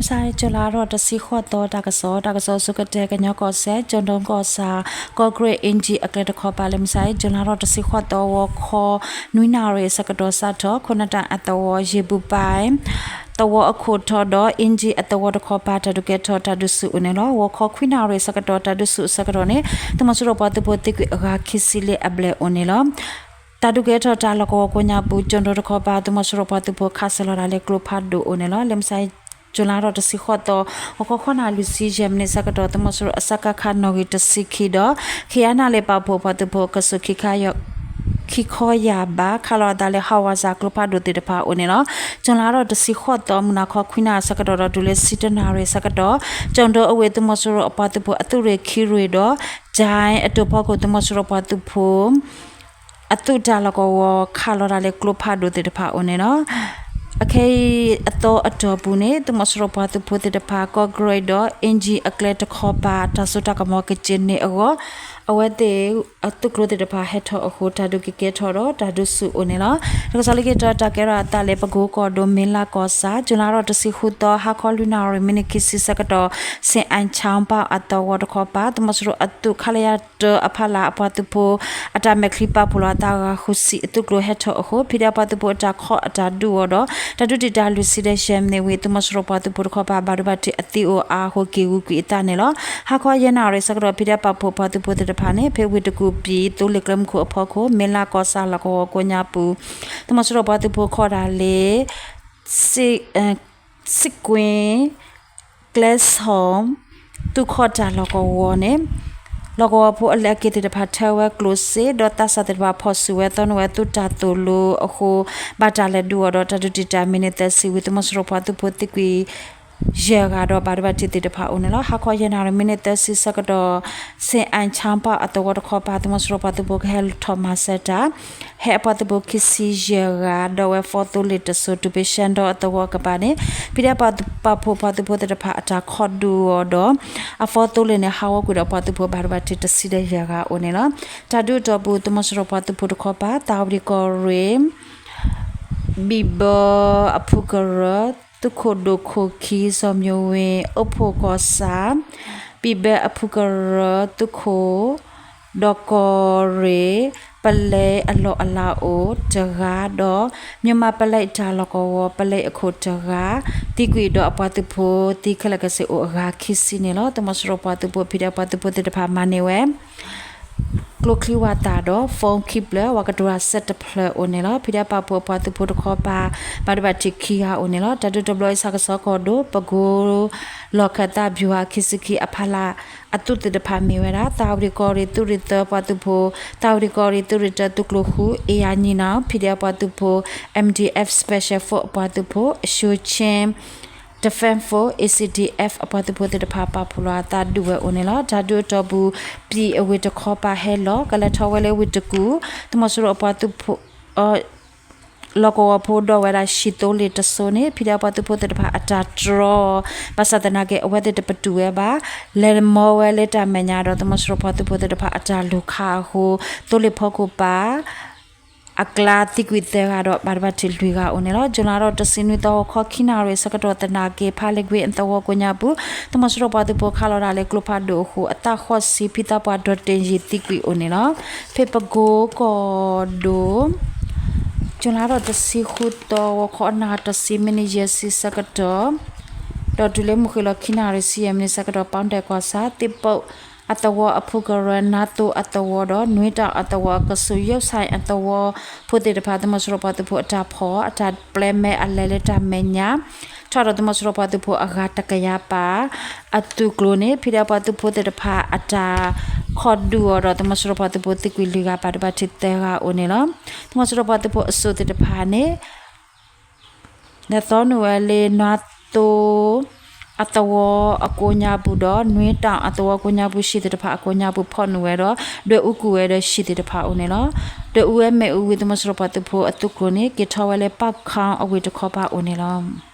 မုၢ်ဆါအံၤ ကၠူၤလါထီၣ်တဆံဃိးသီ တၢ်ကစီၣ်, တၢ်ကစီၣ်အဆိကတၢၢ် ကညီကီၢ်စဲၣ် ကၠိၣ်ဒိၣ်ကီၢ်ဆၣ် ကီၢ်ကရ့ၣ် အ့ၣ်ကၠံၣ်အကျဲတခီပၤ လၢမုၢ်ဆါအံၤ ကၠူၤလါထီၣ်တဆံဃိးသီ ဂီၤခီ နွံနၣ်ရံၣ်အဆၢကတီၢ် စးထီၣ် ခိၣ်နၢ်တၢ်အသဝီ ယ့ၣ်ဘူပၢ် သဝီအခိၣ်ထီၣ်ဒီး အ့ၣ်ကၠံၣ်အသဝီတခီပၤ တၢ်ဒုးကဲထီၣ်တၢ်ဒုးဆူၣ်အိၣ်န့ၣ်လီၤ. ဂီၤခီခွံနၣ်ရံၣ်အဆၢကတီၢ် တၢ်ဒုးဆူၣ်အဆၢကတီၢ်န့ၣ် သုးမီၤစိရိၤပှၤသုးဖိသံကွံာ်အဂၤခံဆံလၢအဘျဲၣ်အိၣ်န့ၣ်လီၤ. တၢ်ဒုးကဲထီၣ်တၢ်လီၢ်ကဝီၤကိးညါပူၤ ကၠိၣ်ဒိၣ်တခီပၤ သုးမီၤစိရိၤပှၤသုးဖိခးစၢၤလီၤတၢ်လၢကျိဖးဒိၣ်အိၣ်န့ၣ်လီၤ. လၢမုၢ်ဆါအံၤ ကၠူၤလါထီၣ်တဆံဃိးသီ ဂီၤခီဃုနၣ်ရံၣ်လွံၢ်ဆံယဲၢ်မံးနံးအဆၢကတီၢ် သုးမီၤစိရိၤအ စကခ နီၣ်ဂံၢ်တဆံခံဒီး ခယန လၢပာ်ဖှိၣ်ပှၤသုးဖိကစူၢ်ခံခီယၢ်ဘး ခးလီၤအသးလၢ ဟီၣ်ဝးစၢ်ကျိဖးဒိၣ်သ့ၣ်တဖၣ်အိၣ်န့ၣ်လီၤ. ကၠူၤလါထီၣ်တဆံဃိးသီ မုၢ်နၤခီခွံနၣ်ရံၣ်အဆၢကတီၢ်ဒီးတုၤလၢဆံတၢနၣ်ရံၣ်အဆၢကတီၢ် ကၠိၣ်ဒိၣ်အဝ့ၢ် သုးမီၤစိရိၤအပှၤသုးဖိအသုးရ့ၣ်ခံရ့ၣ်ဒီး ကၠဲအတိာ်ဖီခိၣ် သုးမီၤစိရိၤပှၤသုးဖိ အသုးတၢ်လီၢ်ကဝီၤခးလီၤတၢ်လၢကျိဖးဒိၣ်သ့ၣ်တဖၣ်အိၣ်န့ၣ်လီၤ. အခဲအံၤအသီအတီၢ်ပူၤန့ၣ် သုးမီၤစိရိၤပှၤသုးဖိသ့ၣ်တဖၣ် ကီၢ်ကရ့ၣ်ဒီး အ့ၣ်ကၠံၣ်အကျဲတခီပၤ တၢ်စိတၢ်ကမီၤကက့ၤန့ၢ်အဂီၢ် အဝဲသ့ၣ်အသုးကျိၤသ့ၣ်တဖၣ်ဟဲထီၣ်အဃိ တၢ်ဒုးကကဲထီၣ်ဒီးတၢ်ဒုးဆူၣ်အိၣ်န့ၣ်လီၤ. တၢ်ကစီၣ်လၢက့ၤတီၤ တၢ်ကဲထီၣ်အသးလၢ ပကိကီၢ်ဒိၣ် မ့ၢ်လးကီၢ်ဆၣ် ကၠူၤလါထီၣ်တဆံဃုသီ ဟါခီလွံၢ်နၣ်ရံၣ်မံးနံးခံဆံဆၢကတီၢ် စ့ၣ်အၣ်ခၠၣ်ပၣ်အသဝီတခီပၤ သုးမီၤစိရိၤအသုး ခလရ တၢအဖီလာ်အပှၤသုးဖိ အတၢ်မဲာ်ချံပာ်ဖှိၣ်လီၤအသးအဂၤဃုဆံအသုးကျိၤဟဲထီၣ်အဃိ ဖံးဒဲးပှၤသုးဖိအတၢ်ခိးအတၢ်ဒုးအီၤဒီး တၢ်ဒုးတံာ်တာ်လွံၢ်ဆံဒီးယဲၢ်မံးနံးဝံၤ သုးမီၤစိရိၤပှၤသုးဖိတခီပၤ ဘၣ်ဒိဘၣ်ထံးအသံအိၣ်အါအဃိ က့ၤဂုာ်ကွံာ်အသးန့ၣ်လီၤ. ဟါခီယဲၢ်နၣ်ရံၣ်ဆၢကတီၢ် ဖံးဒဲးပာ်ဖှိၣ်ပှၤသုးဖိသ့ၣ်တဖၣ်န့ၣ် ဖဲဝ့ၢ်တကူၣ်ပံၤ သိလ့ၣ်ကျဲမုၢ်ခိၣ်အဖီခိၣ် မ့ၢ်လးကီၢ်ဆၣ်လီၢ်ကဝီၤကိးညါပူၤ သုးမီၤစိရိၤပှၤသုးဖိခိးတၢ်လၢ စံးကွံ ကျဲဆီၣ် သုးခိးတၢ်လီၢ်ကဝီၤန့ၣ် လီၢ်ကဝီၤဖိအလဲၤအက့ၤသ့ၣ်တဖၣ်ထၢဝဲကျိၣ်စ့ ဒီးသးစၢ်သ့ၣ်တဖၣ်ဖီၣ်ဆူၣ်ဝဲသီနုာ်ဝဲသုးတၢ်သိၣ်လိအဃိ ဘၣ်တၢ်လဲၤဒုးအီၤဒီး တၢ်ဒုးတံာ်တာ်မံးနံးသၢဆံဝံၤ သုးမီၤစိရိၤပှၤသုးဖိသံကွံာ် ယဲၢ်ဂၤဒီးဘၣ်ဒိဘၣ်ထံးသ့ၣ်တဖၣ်အိၣ်န့ၣ်လီၤ. ဟါခီယဲၢ်နၣ်ရံၣ်မံးနံးသၢဆံဆၢကတီၢ် စ့ၣ်အၣ်ခၠၣ်ပၣ်အသဝီတခီပၤ သုးမီၤစိရိၤပှၤသုးဖိကဟဲထီၣ်မၤစၢၤတၢ် ဟဲအပှၤသုးဖိခံဆံယဲၢ်ဂၤ ဒီးဝဲ four သိလ့ၣ်တစိၤ တုၤဖဲ ရှဲဒီအသဝီအကပၤန့ၣ် ဖံးဒဲးပှၤသုးဖိသ့ၣ်တဖၣ်အတၢ်ခိးဒုးအီၤဒီး အ four သိလ့ၣ်န့ၣ် ဟးဂီၤကွံာ်ဒီးပှၤသုးဖိဘၣ်ဒိဘၣ်ထံး တဆံဒီးယဲၢ်ဂၤအိၣ်န့ၣ်လီၤ. တၢ်ဒုးအတီၢ်ပူၤ သုးမီၤစိရိၤပှၤသုးဖိတခီပၤ သၣ်ဝံၤကီၢ်ရ့ၣ် ဘံၣ်ဘၢအဖုကရၢ သုးခိၣ်ဒိၣ်ခိၣ်ခံ စီၤမျိၤဝ့ၣ် အိၣ်ဖှိၣ်ကီၢ်ဆၣ် ဘံၣ်ဘၢအဖုကရၢ သုးခိၣ် ဒီးကီၢ်ရ့ၣ် ပလဲအလီၢ်အလၤအိၣ်တဂၤဒီး မၠိၣ်မးပလဲတၢ်လီၢ်ကဝီၤ ပလဲအခိၣ်တဂၤ သံကွံာ်ဒီးအပှၤသုးဖိသံခဲလၢာ်ကဆ့အိၣ်အဂၤခံဆံန့ၣ်လီၤ. သုးမီၤစိရိၤပှၤသုးဖိ ဖံးဒဲးပှၤသုးဖိသ့ၣ်တဖၣ် မၤန့ၢ်ဝဲ ကျိချံဝးသးဒီး phone ခံဖျၢၣ် ဝးကတရၢ်စဲးတဖျၢၣ်အိၣ်န့ၣ်လီၤ. ဖံးဒဲးပာ်ဖှိၣ်အပှၤသုးဖိတခီပၤ ဘၣ်ဒိဘၣ်ထံးခံဂၤအိၣ်န့ၣ်လီၤ. တၢ်ဒုးတဘျီအံၤ ဆၣ်ကဆီကီၢ်ဒိၣ် ပကိ လီၢ်ခၢၣ်သး ဗျူဟာ ခံဆံခံ အဖီလာ် အသုးသ့ၣ်တဖၣ်မ့ၢ်ဝဲဒၣ် သၣ်ဝံၤကီၢ်ရ့ၣ် သုးရ့ၣ်သၢပှၤသုးဖိ သၣ်ဝံၤကီၢ်ရ့ၣ် သုးရ့ၣ်တၢ သုးကျိၤဃု အ့ယၤညီနီၤ ဖံးဒဲးပှၤသုးဖိ MDF Special Force အပှၤသုးဖိ အၡိၤဆ့ Defense Force ACDF အပှၤသုးဖိသ့ၣ်တဖၣ် ပာ်ဖှိၣ်လီၤအသးဒုးဝဲအိၣ်န့ၣ်လီၤ. တၢ်ဒုးအတီၢ်ပူၤ ပံၤအဝ့ၢ်တခီပၤဟဲလီၤ ကလဲၤထီၣ်ဝဲလၢဝ့ၢ်တကူၣ် သုးမီၤစိရိၤအပှၤသုးဖိ လီၢ်ကဝီၤဖိဒီးဝဲဒၣ် ရှံၣ်သိလ့ၣ်တစိၤန့ၣ် ဖံးဒဲးပှၤသုးဖိသ့ၣ်တဖၣ်အတၢ်တြီ ဘၣ်ဆၣ်သနာ်က့ အဝဲသ့ၣ်တပတုာ်ဝဲဘၣ် လဲၤမီဝဲလၢတၢ်မဲာ်ညါဒီး သုးမီၤစိရိၤပှၤသုးဖိသ့ၣ်တဖၣ်အတၢ်လူၤခးအဃိ သိလ့ၣ်ဖီခိၣ်ပၤ အကျါသံကွံာ်သၢဂၤဒီး ဘၣ်ဒိဘၣ်ထံးလွံၢ်ဂၤအိၣ်န့ၣ်လီၤ. ကၠူၤလါထီၣ်တဆံနွံသီ ဂီၤခီခံနၣ်ရံၣ်ဆၢကတီၢ်သနာ်က့ ဖးလ့ကွံအသဝီကိးညါပူၤ သုးမီၤစိရိၤပှၤသုးဖိခးလီၤတၢ်လၢကျိဖးဒိၣ်အဃိ အသးဃိးဆံဖံသးပှၢ်ဒီးတ့ၢ်ယံာ်သံကွံာ်အိၣ်န့ၣ်လီၤ. ဖဲပကိကီၢ်ဒိၣ် ကၠူၤလါထီၣ်တဆံဃုသီ ဂီၤခီအနၣ်တဆံမံးနံးယဲၢ်ဆံဆၢကတီၢ် ဒီးတုၤလၢမုၢ်ဃ့ၢ်လီၤခံနၣ်ရံၣ်ဆံယဲၢ်မံးနံးဆၢကတီၢ် ပီၣ်တဲၣ်ကီၢ်ဆၣ် သ့ၣ်ပိၣ်အသဝီအဖုကရၢ နါသိအသဝီဒီး နွ့တၢ်အသဝီအကဆူး ယိၣ်ဆၣ်အသဝီဖိသ့ၣ်တဖၣ် သုးမီၤစိရိၤပှၤသုးဖိအတၢ်ဖီၣ် အတၢ်ပျဲမဲအလဲၤလၢတၢ်မဲာ်ညါ ထီၣ်ဒီးသုးမီၤစိရိၤပှၤသုးဖိအဂၤတကယၤပၤ အသုးကျိၤန့ၣ် ဖံးဒဲးပှၤသုးဖိသ့ၣ်တဖၣ် အတၢ်ခိးဒုးအီၤဒီး သုးမီၤစိရိၤပှၤသုးဖိသံကွံာ်လွံၢ်ဂၤ ဘၣ်ဒိဘၣ်ထံးသၢဂၤအိၣ်န့ၣ်လီၤ. သုးမီၤစိရိၤပှၤသုးဖိအစိၣ်သ့ၣ်တဖၣ်န့ၣ် လဲၤသီနုာ်ဝဲလၢနါသိ အသဝီအကိးညါပူၤဒီး နွ့တၢ်အသဝီကိးညါပူၤ ဟံၣ်သ့ၣ်တဖၣ်အကိးညါပူၤ ဖီၣ်နုာ်ဝဲဒီး ဒွဲၣ်အူကွံာ်ဝဲဒီးဟံၣ်သ့ၣ်တဖၣ်အိၣ်န့ၣ်လီၤ. ဒွဲၣ်အူဝဲမ့ၣ်အူဝံၤ သုးမီၤစိရိၤပှၤသုးဖိအသုးကျိၤန့ၣ် က့ၤထီၣ်ဝဲလၢပၣ်ခီအဝ့ၢ်တခီပၤအိၣ်န့ၣ်လီၤ.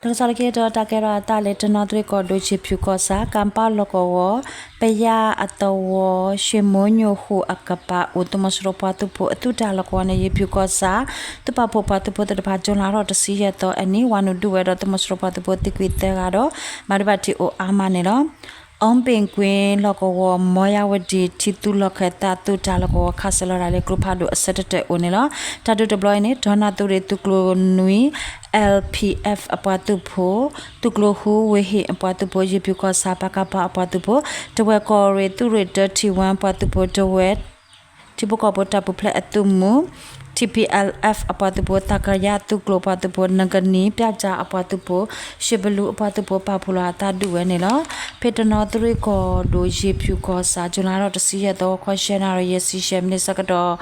တၢ်ကစီၣ်လၢခံတီၤ တၢ်ကဲထီၣ်အသးလၢ တနီသရံၣ်ကီၢ်ဒိၣ် ယ့ၣ်ဖၠူၣ်ကီၢ်ဆၣ် ကၣ်ပၢလီၢ်ကဝီၤ ပယၣ်အသဝီ ရှ့မိညိၣ်ဃိၣ်အကပၤအိၣ် သုးမီၤစိရိၤပှၤသုးဖိအသုးတၢ်လီၢ်ကဝီၤန့ၣ် ယ့ၣ်ဖၠူၣ်ကီၢ်ဆၣ် သုးပာ်ဖှိၣ်ပှၤသုးဖိသ့ၣ်တဖၣ် ကၠူၤလါထီၣ်တဆံယဲၢ်သီအနံၤ ဝၤနုာ်ဒုးဝဲဒီး သုးမီၤစိရိၤပှၤသုးဖိသံကွံာ်သၢဂၤဒီး ဘၣ်ဒိဘၣ်ထံးအိၣ်အါမးန့ၣ်လီၤ. အီဘ့ၣ်ကွ့လီၢ်ကဝီၤ မီယါဝတံၣ် ထံသူလီၢ်ခၢၣ်သးသုးတၢ်လီၢ်ကဝီၤ ခးစဲးလီၤဒၣ်လၢကျိဖးဒိၣ်အဆၢတတၢၢ်အိၣ်န့ၣ်လီၤ. တၢ်ဒုးတဘျီအံၤန့ၣ် ဒီနၢ်သုးရ့ၣ်သုးကျိၤနွံ LPF အပှၤသုးဖိ, သုးကျိၤဃုဝ့ၢ်ဟ့ၣ်အပှၤသုးဖိ, ယ့ၣ်ဖၠူၣ်ကီၢ်ဆၣ် ပကဖ အပှၤသုးဖိ, တဝဲၢ်ကီၢ်ရ့ၣ်သုးရ့ၣ်တၢထံၣ်ဝၣ်ပှၤသုးဖိ, တဝဲၢ် ထံဖိကီၢ်ဖိတၢ်ပူၤဖျဲးအသုးမုၢ် TPLF အပှၤသုးဖိ, သးကယၤသုးကျိၤပှၤသုးဖိ, နကနံၤ ပျၢ်ကၠၣ်အပှၤသုးဖိ, ရှ့ဘလူအပှၤသုးဖိ ပာ်ဖှိၣ်လီၤအသးဒုးဝဲန့ၣ်လီၤ. ဖဲတနီသရံၣ်ကီၢ်ဒိၣ် ယ့ၣ်ဖၠူၣ်ကီၢ်ဆၣ် ကၠူၤလါထီၣ်တဆံယဲၢ်သီ ဂီၤခီ ယဲၢ်နၣ်ရံၣ် ယဲၢ်ဆံယဲၢ်မံးနံးဆၢကတီၢ်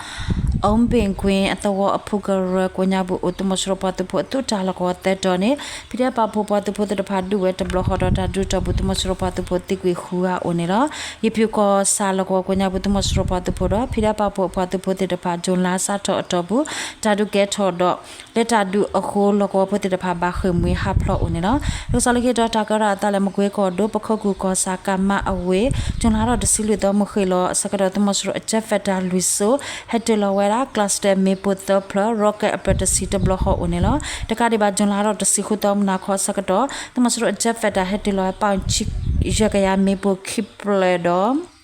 အီဘ့ၣ်ကွ့အသဝီအဖုကရၢကိးညါပူၤအိၣ် သုးမီၤစိရိၤပှၤသုးဖိအသုးတၢ်လီၢ်ကဝီၤသၢတီၤန့ၣ် ဖံးဒဲးပာ်ဖှိၣ်ပှၤသုးဖိသ့ၣ်တဖၣ်ဒုးဝဲတဘျီဃီဒီး တၢ်ဒုးတီၢ်ပူၤ သုးမီၤစိရိၤပှၤသုးဖိသံကွံာ်ဃုဂၤအိၣ်န့ၣ်လီၤ. ယ့ၣ်ဖၠူၣ်ကီၢ်ဆၣ်လီၢ်ကဝီၤကိးညါပူၤ သုးမီၤစိရိၤပှၤသုးဖိဒီး ဖံးဒဲးပာ်ဖှိၣ်အပှၤသုးဖိသ့ၣ်တဖၣ် ကၠူၤလါစးထီၣ်အတီၢ်ပူၤ တၢ်ဒုးကဲထီၣ်ဒီး လၢတၢ်ဒုးအဃိ လီၢ်ကဝီၤဖိသ့ၣ်တဖၣ်ဘၣ်ဃ့ၢ်မှံဟးဖျိးအိၣ်န့ၣ်လီၤ. တၢ်ကစီၣ်လၢခံတီၤ တၢ်ကဲထီၣ်အသးလၢ မကွ့ကီၢ်ဒိၣ် ပခိၣ်ကူၢ်ကီၢ်ဆၣ်ကၣ်မၣ်အဝ့ၢ် ကၠူၤလါထီၣ်တဆံလွံၢ်သီ မုၢ်ဃ့ၢ်လီၤအဆၢကတီၢ် သုးမီၤစိရိၤအjet fighterလွံၢ်စိၤ ဟဲတ့ၢ်လီၤဝဲဒၣ် clusterမ့ၣ်ပိၢ်သၢဖျၢၣ် rocket အပြၢတဆံတဘျီဃီအိၣ်န့ၣ်လီၤ. တကးဒံးဘၣ် ကၠူၤလါထီၣ်တဆံဃုသီမုၢ်နၤခီအဆၢကတီၢ် သုးမီၤစိရိၤအjet fighterဟဲတ့ၢ်လီၤဝဲ ပီၣ်ဆံယဲၢ်ကယၤမ့ၣ်ပိၢ်ခံဖျၢၣ်ဒီး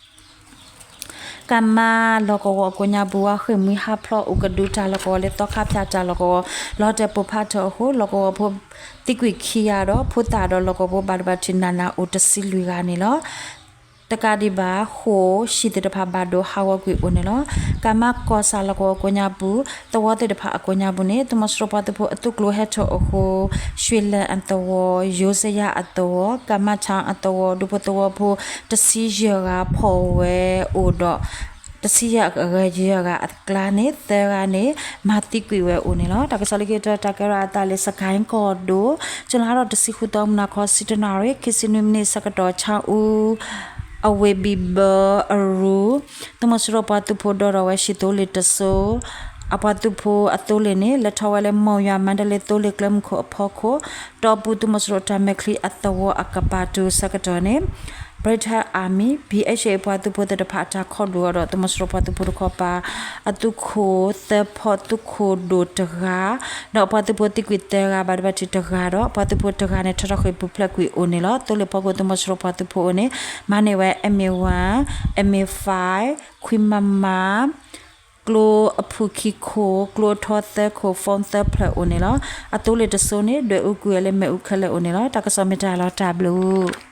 ကၣ်မၣ်လီၢ်ကဝီၤကိးညါပူၤ ဝါဃ့ၢ်မှံဟးဖျိးအိၣ်ကဒုတၢ်လီၢ်ကဝီၤလၢ သီခါဖၠၣ်တၢ်လီၢ်ကဝီၤ လီၤတဲာ်ပိၢ်ဖးထီၣ်အဃိ လီၢ်ကဝီၤဖိသံကွံာ်ခံဂၤဒီး ဖိသၣ်ဒီးလီၢ်ကဝီၤဖိဘၣ်ဒိဘၣ်ထံးနးနးအိၣ်တဆံလွံၢ်ဂၤန့ၣ်လီၤ. တကးဒံးဘၣ် ဃိာ်ဆံၣ်သ့ၣ်တဖၣ်ဘၣ်ဒိဟးဂီၤကွံာ်အိၣ်န့ၣ်လီၤ. ကၣ်မၣ်ကီၢ်ဆၣ်လီၢ်ကဝီၤကိးညါပူၤ သဝီသ့ၣ်တဖၣ်အကိးညါပူၤန့ၣ် သုးမီၤစိရိၤပှၤသုးဖိအသုးကျိၤဟဲထီၣ်အဃိ ရွှ့ၣ်လဲၣ်အသဝီ, ယိစယါအသဝီ, ကၣ်မၣ်ဆၣ်အသဝီ ဒူဖိသဝီဖိ တဆံယဲၢ်ဂၤဖီၣ်ဝဲအိၣ်ဒီး တဆံယဲၢ်ဂၤအကျါန့ၣ် သၢဂၤန့ၣ် မၤသံကွံာ်ဝဲအိၣ်န့ၣ်လီၤ. တၢ်ကစီၣ်လၢခံတီၤ တၢ်ကဲထီၣ်အသးလၢ စကဲၣ်ကီၢ်ဒိၣ် ကၠူၤလါထီၣ်တဆံဃုသီမုၢ်နၤခီ ဆံတနၣ်ရံၣ် ခံဆံနွံမံးနံးဆၢကတီၢ် ဆၣ်အူ အဝ့ၢ်ဘံၣ်ဘၢအရူ သုးမီၤစိရိၤပှၤသုးဖိဒီးထီၣ်ဝဲ ဟံၣ်သိလ့ၣ်တစိၤ အပှၤသုးဖိအသိလ့ၣ်န့ၣ် လဲၤထီၣ်ဝဲလၢ မိၢ်ယွၤမါဒလ့သိလ့ၣ်ကျဲမုၢ်ခိၣ်အဖီခိၣ် တီၢ်ပူၤ သုးမီၤစိရိၤတၢ်မဲာ်ချံအသဝီအကပၤတုၤဆၢကတီၢ်န့ၣ် British Army BHA ပှၤသုးဖိသ့ၣ်တဖၣ်အတၢ်ခီဒုးအီၤဒီး သုးမီၤစိရိၤပှၤသုးဖိတခီပၤ အသုးခိၣ်သၢဖီ သုးခိၣ်ဒိၣ်တဂၤ ဒီးအပှၤသုးဖိသံကွံာ်သၢဂၤ ဘၣ်ဒိဘၣ်ထံးတဂၤဒီး အပှၤသုးဖိတဂၤန့ၣ် ထီထီၣ်ဃ့ၢ်ပူၤဖျဲးကွံာ်အိၣ်န့ၣ်လီၤ. သိလ့ၣ်ဖီခိၣ် သုးမီၤစိရိၤပှၤသုးဖိအိၣ်န့ၣ် မၤန့ၢ်ဝဲ MA one, MA five, ခွံ MM, ကျိအဖုၣ်ခံခိၣ်, ကျိအထီသၢခိၣ်, phone သၢဖျၢၣ်အိၣ်န့ၣ်လီၤ. အသိလ့ၣ်တစိၤန့ၣ် ဒွဲၣ်အူကွံာ်ဝဲလၢမ့ၣ်အူခဲလၢာ်အိၣ်န့ၣ်လီၤ. တၢ်ကစီၣ်မ့ၢ်တၢ်လီၤတၢ်ဘျုး